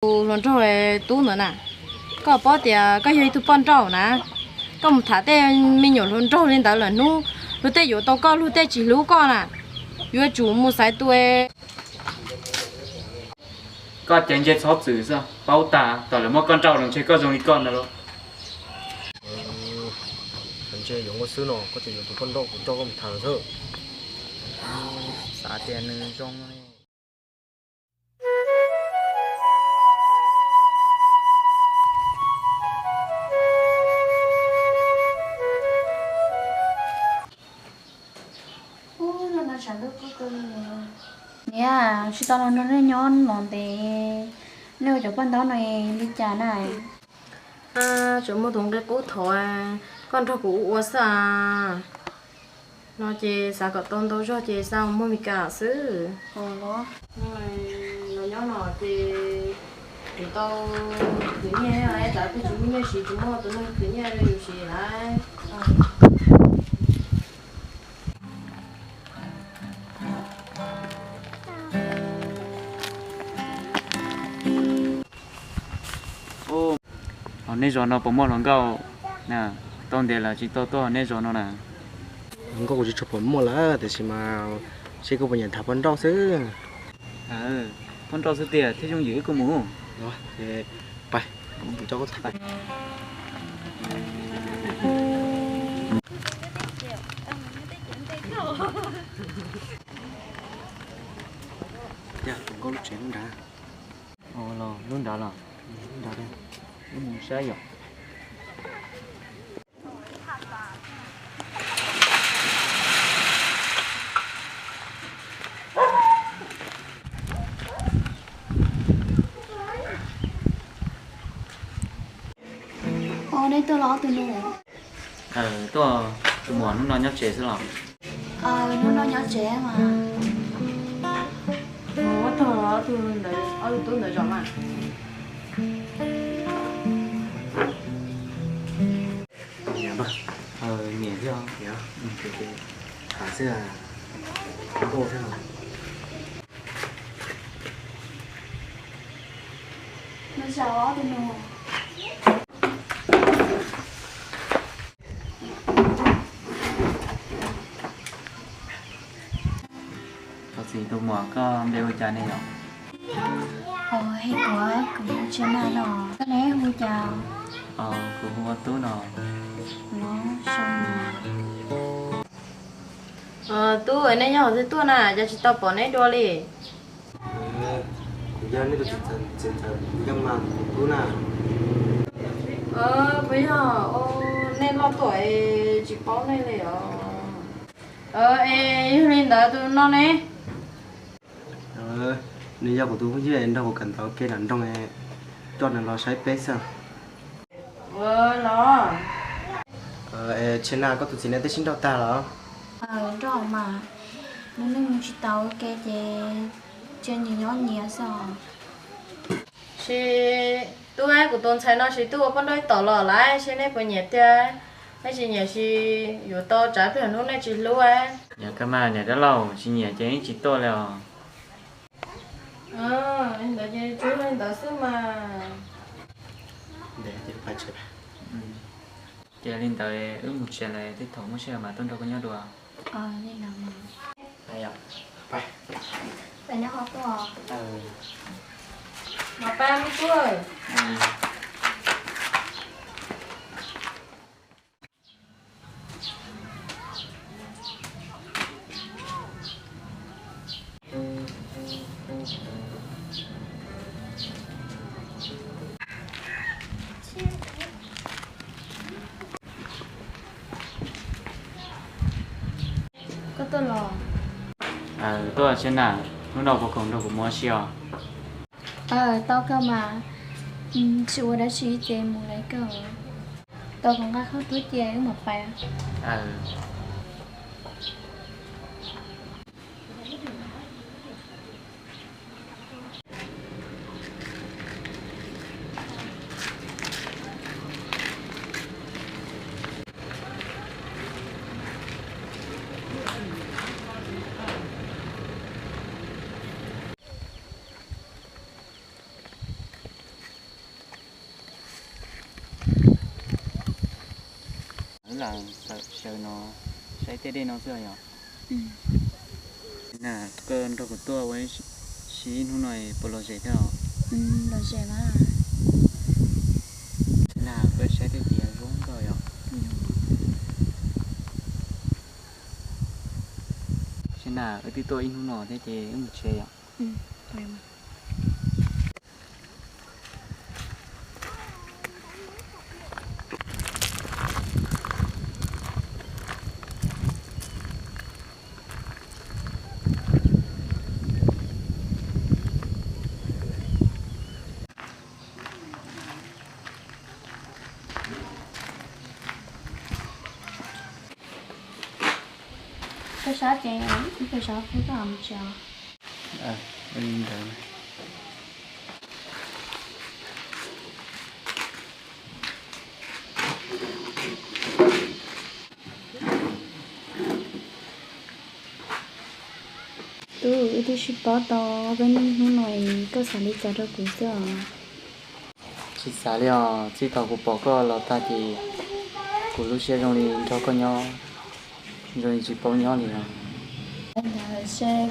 Tus hluas nraug tub ntawd na, koj paub tias koj yog ib tug poj nrauj na, koj mus tham tej me nyuam hluas nraug li ntawd lawm hnub luag tej yuav tau koj luag tej tsis hlub koj na, yuav tsum mus xaiv tus. Koj ces ntshe txhob txwm xwb, paub tas tom lawv muab koj nrauj los ntshe koj zoo li koj ntawd los. Ntshe yuav ua xwb no, koj ces yuav tus poj nrauj kuv coj koj mus tham xwb. Xav tias nws zoo. Niam, tsis tau los nrog nej nyob los ntev, nej ua cov paj ntaub no li cas na? Tseem muaj tus nqi qub thov koj nrog kuv ua ua xwb as. No ces xav kom tau ntau zog ces xa mus muag Mes Kas xwb. Los nyob no ces kuv tau khwv nyiaj, tsam twb tsis muaj nyiaj siv, tsis muaj tus neeg khwv nyiaj rau yus siv lawm. Hauv nej zos no puas muaj hluas nkauj? Tau ntev lawm tsis tau tuaj hauv nej zos no na. Hluas nkauj kuv tsis tshua pom muaj lawm, tiam sis mas seb koj puas nyiam tham poj nrauj xwb. Poj nrauj xwb tiag thiaj yooj yim wb kuj mus. Pais, kuv coj koj tham. Yog hluas nkauj lub tsev lub nrad. Los lub nrad los? Lub nrad, wb mus saib yom. Tuaj, tus muam hnub no nyob tsev xwb los? Hnub no nyob tsev mas. Muab tag ob tug ntawd, ob tug tub ntawd zov mas. Nyiam thiab, nyiam, tham xwb, nkauj thiab. Thov txim tus muam, koj npe hu cas ne yom? Hais tias kuv hu Tsia Naj no, koj ne hu cas? Kuv hu ua Tub no. Tub, nej nyob qhov twg tuaj na, cas tsis tau pom neb dua li? Kuv yog nej tus txiv ntxawm Nkaj Mas tus tub na. Puas yog, nej loj tuaj es tsis paub nej li os. Es yog li ntawd tus no ne? Nws yog kuv tus phooj ywg nrog kuv kawm ntawv ua ke nram nroog, coj nws los saib peb xwb. Los, Tsia Naj, koj tus txiv ne twb sib nrauj tag los? Nrauj mas, nws mus tsis tau ua ke ces cia nyias nyob nyias xwb os. Sis Tub, kuv tus ntxhais no sis twb ua poj nrauj ib tom los lawm, seb neb puas nyiam tiag. Neb tsis nyiam sis yuav tau tsam pliag hnub nej tsis hlub. Nyiam kawg mas niam dab laug, tsis nyiam ces yeej tsis tuaj li os. Li ntawd ces tsuas li ntawd xwb mas. Ces li ntawd wb mus tsev lawm, tej thaum muaj sij hawm mas tuaj nrog koj nyob dua. Mam pab wb tuaj. Koj tuaj los? Tuaj Tsia Naj, hnub no puas khoom nrog kuv mus ua si os? Tau kawg mas, tsis ua dab tsi ces mus lawm kawg. Tau, kuv nqa khaub dub cia wb mam pais. Lam xaws no, saib tej dej no xwb yom. Na, koj nrog kuv tuaj ua si ib hnub no puas lom zem thiab os? Lom zem mas. Na, koj saib tej tias zoo nkauj yom. Saib na, wb twb tuaj ib hnub no thiab ces wb mus tsev yom. Koj sab ces ib pliag sab pub koj mus tsev os. Tub, wb twb sib paub tau peb hnub no es koj xav li cas rau kuv xwb os? Tsis xav li os, txij thaum kuv pom koj los tag ces kuv lub siab zoo li nrog koj nyob, zoo li tsis paub nyob li os.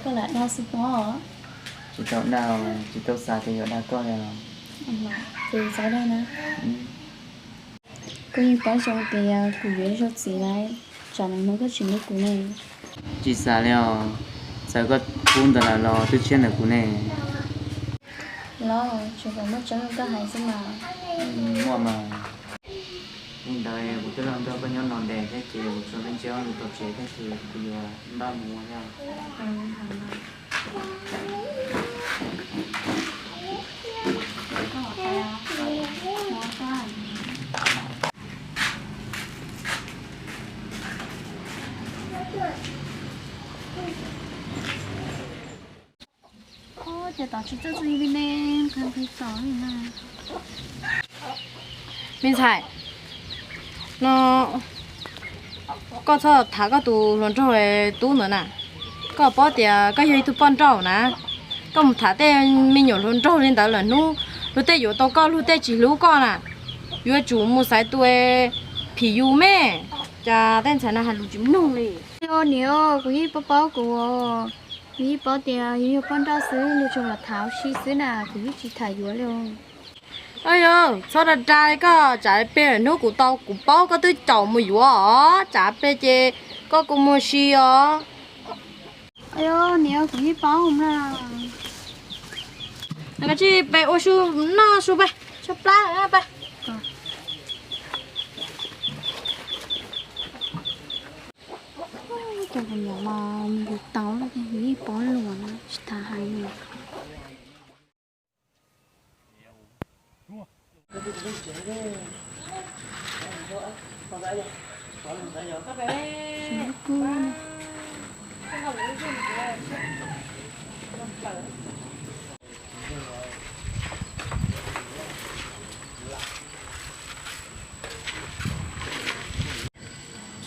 Koj lam dag xwb pob. Tsis tau dag, tsis tau xav tias yuav dag koj li os. Ces txhob dag na. Koj yeej paub zoo tias kuv yuav ib zaug txiv lawm, tsam no hnub koj tsis hlub kuv ne. Tsis xav li os, txawm koj pub ntawd lawm los twb tshiab ntawm kuv ne. Los tsuas kom muaj tseeb li koj hais xwb mas. Muaj mas. Li ntawd kuv twb los nrog koj nyob no ntev thiab ces kuv tsuas me ntsis lus tom tsev thiab ces kuv yuav npaj mus ua thiab. Ces tom tsis txawj txwj li ne, nqhis nqhis tom li na. Me ntxhais, no koj txhob tham koj tus hluas nraug tub ntawd na. Koj paub tias koj yog ib tug poj nrauj na, koj mus tham tej me nyuam hluas nraug li ntawd lawm hnub luag tej yuav tau koj luag tej tsis hlub koj na. Yuav tsum mus xaiv tus phim yus me, cas tej ntxhais no hais lus tsis mloog li. Niam, kuv yeej paub paub kuv, kuv yeej paub tias yus yog poj nrauj xwb, luag tsuas lam tham ua si xwb na, kuv yeej tsis tham yuav li. Yog txhob da da li koj, tsam peb hnub kuv tau kuv paub koj twb caum mus yuav os, tsam peb ces koj kuv mus si os. Niam, kuv yeej paub na. Koj cia li peb ua su noj su peb, tshaib plab peb. Cov kuv niam mas nws yus tau los ces nws yeej paub luag na, tsis tas hais nws.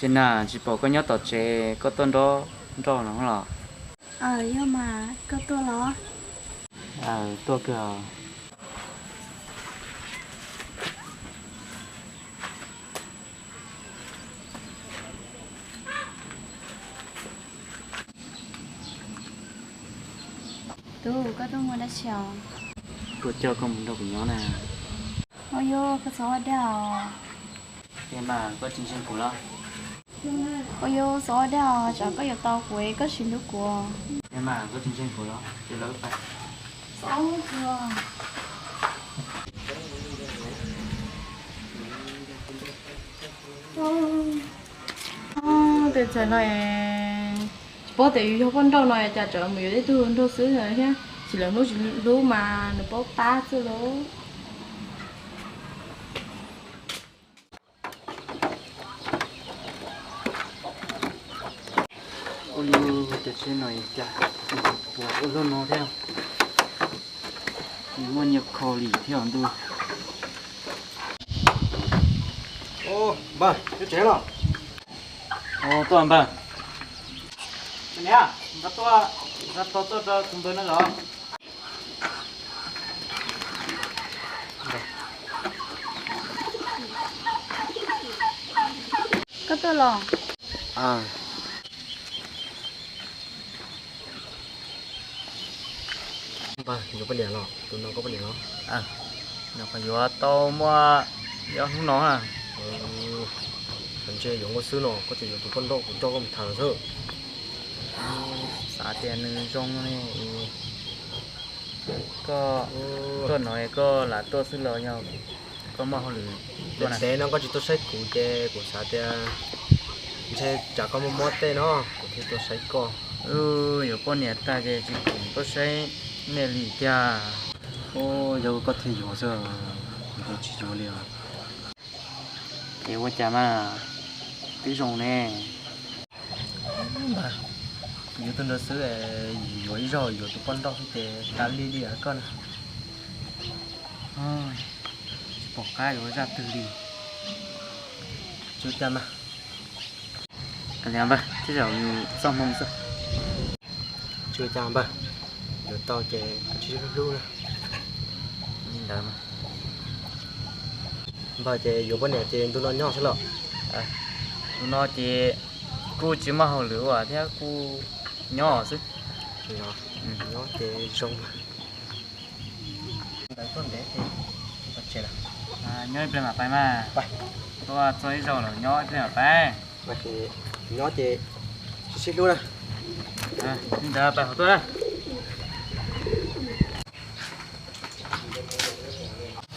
Tsis na, tsis pom koj nyob tom tsev, koj tuaj nrog nrauj no los? Aw, yog mas, koj tuaj los? Aw, tuaj kawg. Tub, koj tuaj muaj dab tsi os? Kuv coj koj mus nrog kuv nyob na. Ua yog, koj txhob ua dag os. Ua mas koj tsis ntseeg kuv los? Ua yog, txhob ua dag os, tsam koj yuav tau kuv es koj tsis hlub kuv. Ua mas koj tsis ntseeg kuv los? Ces los wb pais. Txhob ua kuv. Tej ntxhais no tsis paub tias yus yog poj nrauj no cas tseem mus yuav ib tug nraug xwb thiab, tsis lawv hlub tsis hlub mas nws paub tab xwb lauj. Ua li, cov tsheb no cas puas ua luaj no thiab, tsis muaj nyiaj kho li thiab ntuj. Npawg, tuaj tsev los? Tuaj npawg. Niam, nqa tau tuaj rau tus npawg no los. Koj Koj los? Npawg, yuav poj niam los? Tus no koj poj niam los? Nws qhov yuav tau muaj ob hnub no na. Ntshe yuav nkauj xwb no, koj tseem yuav tus poj nrauj kuv coj koj mus tham los xwb. Xav tias nws zoo ne. Koj, koj no koj lam tuaj xwb los yog koj muaj hauj lwm? Ntev no koj tsis tuaj saib kuv ces kuv xav tias ntshe tsam koj muaj mob tej no kuv thiaj tuaj saib koj. Yuav poj niam tag ces tsis khoom tuaj saib nej li tiag. Yog koj thiaj yuav xwb, kuv tsis yuav li os. Es ua cas mas, twb zoo ne. Yuav tus nrog xwb, yuav ib zaug yuav tus poj nrauj xwb ces tas li li koj na. Tsis pom qab yuav zaj twg li. Tsis ua cas mas. Npawg, tej zaum yus txoj hmoo xwb. Tsis ua cas npawg, yuav tau ces koj tsis hlub hlub na. Li ntawd mas. Npawg ces yuav poj niam ces ntu no nyob xwb los? Ntu no ces kuj tsis muaj hauj lwm ua thiab kuj nyob xwb. Nyob ces zoo mas. Nyob ib pliag mam pais mas. Tuaj txog ib zaug los nyob ib pliag mam pais. Nyob ces tsis sib hlub na. Li ntawd pais hauv tuaj na.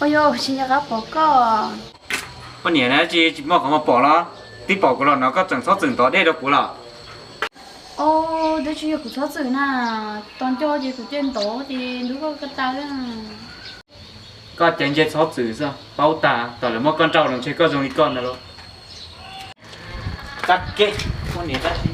Ua yog tsis nco qab pom koj. Poj niam na, tsis, tsis muaj qhov muag pom los? Twb pom kuv los no koj tseem txhob txwm ntov dej rau kuv los? Os, twb tsis yog kuv txhob txwm na, tos nco ces kuv cia li ntov ces ntub koj ko taw. Koj cov ntsej txhob txwm xwb, paub tas tom lawv muab koj nrauj los ntshe koj zoo li koj ntag lauj. Txab keb, poj niam tab sis.